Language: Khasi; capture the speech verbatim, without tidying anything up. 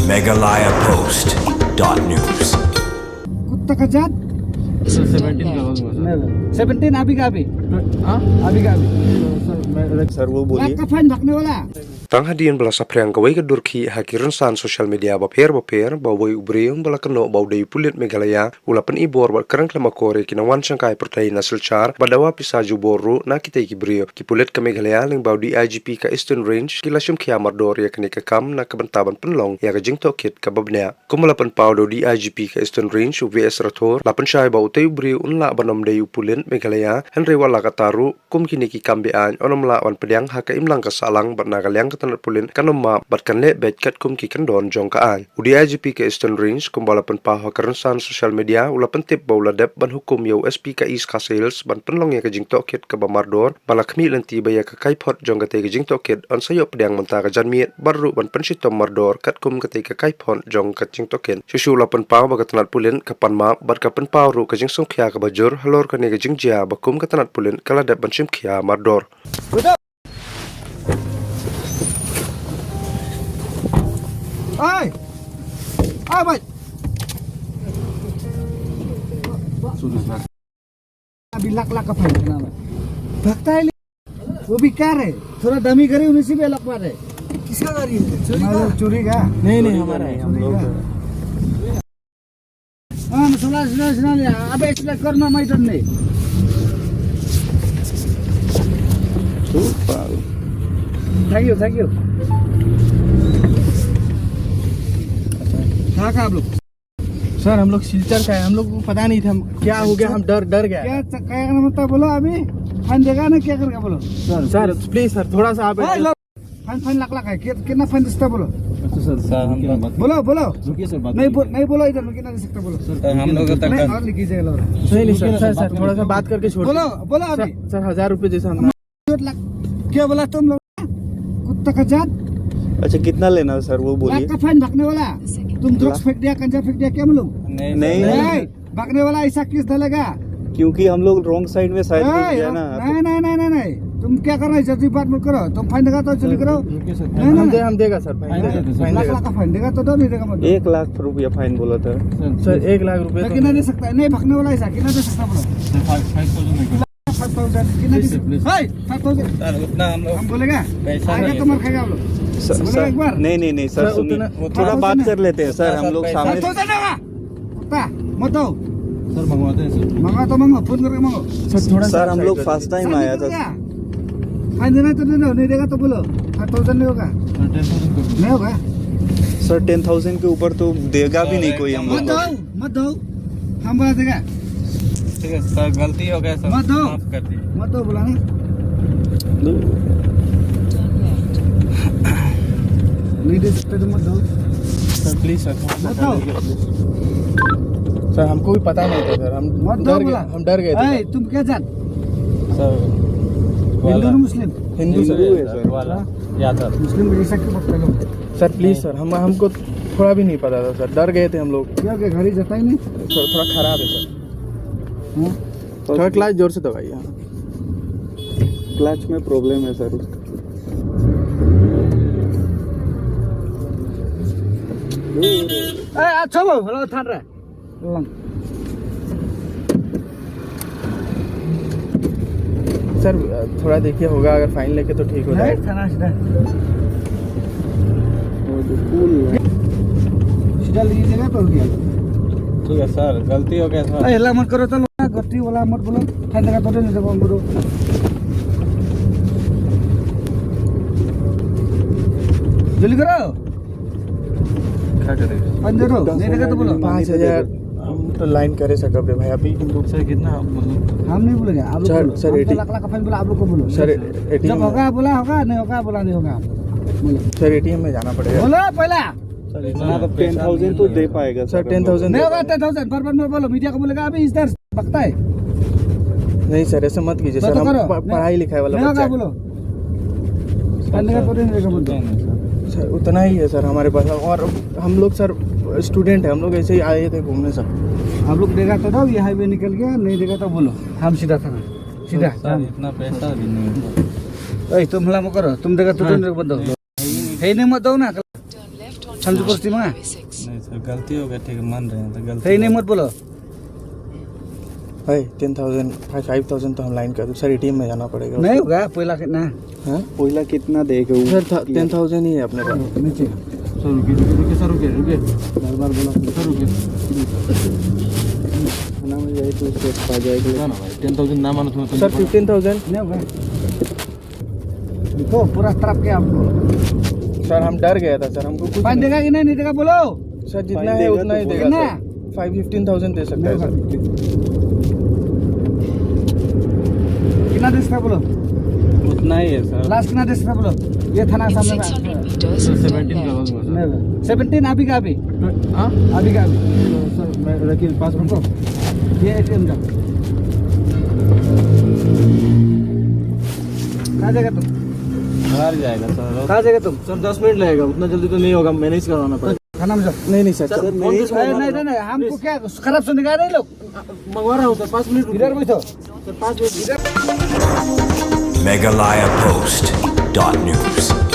Meghalaya Post dot news. कुत्ता का जात? सर, सेवनटीन का होगा, सर। सेवनटीन अभी का अभी? हाँ? अभी का अभी। सर, वो बोलिए। लाख का फाइन भरने वाला। Tang hadien ba la saphriang kawei ka dur khih ha ki rynsan social media bapher bapher, ba uwei u briew ba la kynnoh ba u dei u pulit Meghalaya u la pynibor bad kren khlem akor ïa ki nongwan shangkai pyrthei na Silchar, bad dawa pisa jubor ruh na kitei ki briew. Ki pulit ka Meghalaya lyngba u D I G P ka Eastern Range ki la shim khia mardor ïa kane ka kam na ka bynta ban pynlong ïa ka jingtohkit kaba bniah. Kumba la pynpaw da u D I G P ka Eastern Range, u V S Rathore, la pynshai ba utei u briew un lah ban ym dei u pulit Meghalaya, hynrei wat la katta ruh, kum kine ki kam be-aiñ, un ym lah ban pdiang ha ka imlang ka sahlang, bad na ka liang ka tnat pulit kan ym map bad kan leh beit katkum ki kyndon jong ka aiñ. U D I G P ka Eastern Range, kumba la pynpaw ha ka rynsan social media, u la pyntip ba u la dep ban hukum ïa u S P ka East Khasi Hills ban pynlong ïa ka jingtohkit kaba mardor, ba la khmih lynti ba ïa ka kaiphod jong katei ka jingtohkit yn sa ïoh pdiang mynta ka janmiet, bad ruh ban pynshitom mardor katkum katei ka kaiphod jong ka jingtohkit. Shuh shuh la pynpaw ba ka tnat pulit ka pan map bad ka pynpaw ruh ka jingsngewkhia kaba jur halor kane ka jingjia ba kum ka tnat pulit ka la dep ban shim khia mardor. Hey! Hey, bhai! अभी लाख लाख का फाइन करना है। भागता है ले-, वो भी कार है, थोड़ा दामी गाड़ी, उन्हीं से भी अलग बात है। किसका गाड़ी है? चोरी का? चोरी का? नहीं, नहीं, हमारा है। चोरी का? हाँ, मसाला, सुना, सुना लिया। अबे, इसलिए करना, मैं डर नहीं। Thank you, thank you। कहाँ का आप लोग? सर, हम लोग सिलचर का है, हम लोग को पता नहीं था, हम, क्या हो गया, हम डर, डर गया। क्या च-, क्या करना पड़ता बोलो अभी? फाइन देगा ना, क्या करेगा बोलो? सर, सर, प्लीज सर, थोड़ा सा आप हाँ, लो। फाइन, फाइन लाख लाख है, कि-, कितना फाइन देता बोलो? अच्छा सर, सर, हम लोग बोलो, बोलो। रुकिए सर, बात नहीं, नहीं बोलो इधर में, कितना दे सकता बोलो? सर, हम लोग तक नहीं, और लिख लीजिएगा, लो। नहीं, नहीं सर, रुकिए ना सर, सर, बात थोड़ा सा बात करके छोड़ बोलो, बोलो अभी। सर, सर, हजार रुपये जैसा हम क्या बोला तुम लोग? कुत्ता का जात। अच्छा, कितना लेना है सर, वो बोलिए। लाख का फाइन भगने वाला। तुम ड्रग्स फेंक दिया, गांजा फेंक दिया, क्या मालूम? नहीं, नहीं। नहीं, भगने वाला ऐसा केस डालेगा। क्योंकि हम लोग रॉन्ग साइड में शायद घुस गया ना। नहीं, नहीं, नहीं, नहीं, नहीं। तुम क्या कर रहे हो? जल्दी बात मत करो। तुम फाइन देगा तो जल्दी करो। रुकिए सर। नहीं, हम नहीं, दे-, हम देगा सर, फाइन देगा। लाख लाख का फाइन देगा तो दो, नहीं देगा मत दो। एक लाख रुपया फाइन बोला था। सर, एक लाख रुपया तो कितना दे सकता है? नहीं, भगने वाला ऐसा कितना दे सकता है बोलो? सर, फाइव, फाइव थाउजेंड है। फाइव थाउजेंड, कितना दे सकते? प्लीज, प्लीज। हाय, फाइव थाउजेंड। सर, उतना हम लोग हम बोलेगा? पैसा आगे नहीं तो है। मार खाएगा आप लोग। सर, बोलेगा सर, एक बार? नहीं, नहीं, नहीं, सर, सर, सुनिए। उतना, थोड़ा उतना बात नहीं। कर लेते हैं, सर, सर, हम लोग पैसा सामने। फाइव थाउजेंड होगा। उतना, मत दो। सर, मंगवाते हैं, सर। मंगा तो मंगो, फोन करके मंगो। सर, थोड़ा सा सर, हम लोग फर्स्ट टाइम आया था। फाइन देना तो दे दो, नहीं देगा तो बोलो। फाइव थाउजेंड नहीं होगा। सर, टेन थाउजेंड कर दो। नहीं होगा। सर, टेन थाउजेंड के ऊपर तो देगा भी नहीं कोई हम लोग को। मत दो। मत दो, हम बोला देगा। ठीक है सर, गलती हो गया सर, मत दो। माफ कर दीजिए। मत दो बोला ना। नहीं दे सकते तो मत दो। सर, प्लीज सर, मत दो। सर, हमको भी पता नहीं था सर, हम मत दो डर गए, बोला। हम डर गए थे ए, सर। तुम क्या जात? सर, हिंदू वाला। ना मुस्लिम? हिंदू सर। हिंदू है सर। वाला। हाँ? यादव। मुस्लिम को ऐसा क्यों पकड़ लो? सर, प्लीज सर, हम, हमको थोड़ा भी नहीं पता था सर, डर गए थे हम लोग। क्या हो गया, गाड़ी जाता ही नहीं? सर, थोड़ा खराब है सर। हाँ? थोड़ा क्लच जोर से दबाइए। हाँ। क्लच में प्रॉब्लम है सर उसका। ए, अच्छा वो, हेलो, थान रहा। लंग। सर, थोड़ा देखिए, होगा अगर फाइन लेके तो ठीक हो जाए। नहीं, थाना सीधा। वो जो पुल है। सीधा लीजिएगा तो हो गया। ठीक है सर, गलती हो गया सर। ए, हिला मत करो तो लोग, गलती वाला मत बोलो। फाइन देगा तो नहीं देगा, बोलो। जल्दी करो। क्या करेगा? फाइन दे दो, नहीं देगा तो बोलो। पाँच हजार। हम तो लाइन करे सकब रे भाई, अभी हम लोग। सर, कितना आप, मतलब? हम नहीं बोलेंगे, आप लोग सर, बोलो। सर, हम तो एटी लाख लाख का फाइन बोला, आप लोग को बोलो। सर, एटीएम जब में। होगा बोला होगा, नहीं होगा बोला नहीं होगा। बोलो। सर, एटीएम में जाना पड़ेगा। बोलो पहला। सर, इतना तो टेन थाउजेंड तो दे पाएगा सर, सर, हम लोग। टेन थाउजेंड नहीं होगा टेन थाउजेंड, बार बार मत बोलो, मीडिया को बोलेगा अभी इधर। बकता है। नहीं सर, ऐसा मत कीजिए तो सर, तो हम करो। प-, नहीं। पढ़ाई लिखाई वाला नहीं होगा बच्चा है। बोलो। फाइन देगा तो नहीं देगा, बोल दो। सर, उतना ही है सर हमारे पास, और हम लोग सर स्टूडेंट हैं, हम लोग ऐसे ही आए थे घूमने सर। आप लोग देगा तो दो, ये हाईवे निकल गया, नहीं देगा तो बोलो, हम सीधा थाना, सीधा। सर, इतना पैसा भी नहीं है। ए, तुम हल्ला मत करो, तुम देगा तो हाँ। तुम देगा, बोल दो। है नहीं, मत दो ना। छह सौ कुछ थी मंगा। नहीं सर, गलती हो गई, ठीक है, मान रहे हैं, तो गलती सही नहीं, हो मत बोलो। भाई, टेन थाउजेंड, फाइव थाउजेंड तो हम लाइन कर दो सर, एटीएम में जाना पड़ेगा। नहीं होगा, पहला कितना है? हाँ? पहला कितना देगा वो? सर, था, टेन थाउजेंड ही है अपने पास। नीचे। सर, रुकिए, रुकिए, रुकिए, सर, रुकिए, रुकिए। बार बार बोला। सर, रुकिए। ना मिल जाए तो उसको आ जाएगा। ना, ना भाई, टेन थाउजेंड ना मानो तो सर, फिफ्टीन थाउजेंड। नहीं होगा। देखो, पूरा तरफ के आपको। सर, हम डर गया था सर, हमको कुछ पाँच नहीं। देगा कि नहीं, नहीं देगा, बोलो। सर, जितना है उतना ही देगा कितना? सर। फाइव फिफ्टीन थाउजेंड दे सकता है नहीं सर। होगा। कितना दे सकता है, बोलो। उतना ही है सर। लास्ट कितना दे सकता है, बोलो। ये थाना सामने में। Six hundred meters, सर, सेवनटीन का होगा सर। नहीं होगा। सेवनटीन अभी का अभी। हाँ? अभी का अभी। सर, मैं रखिए, पास रुको। ये एटीएम का। कहाँ जाएगा तुम? बाहर जाएगा सर। कहाँ जाएगा तुम? सर, दस मिनट लगेगा, उतना जल्दी तो नहीं होगा, मैनेज करवाना पड़ेगा। खाना में जाओ। नहीं, नहीं सर, सर, सर, फोन नहीं। से अरे, नहीं, नहीं, नहीं, हमको क्या खराब सुनेगा नहीं लोग? मंगवा रहा हूँ सर, पाँच मिनट रुकिए। इधर बैठो। सर, पाँच मिनट। Meghalaya Post dot news.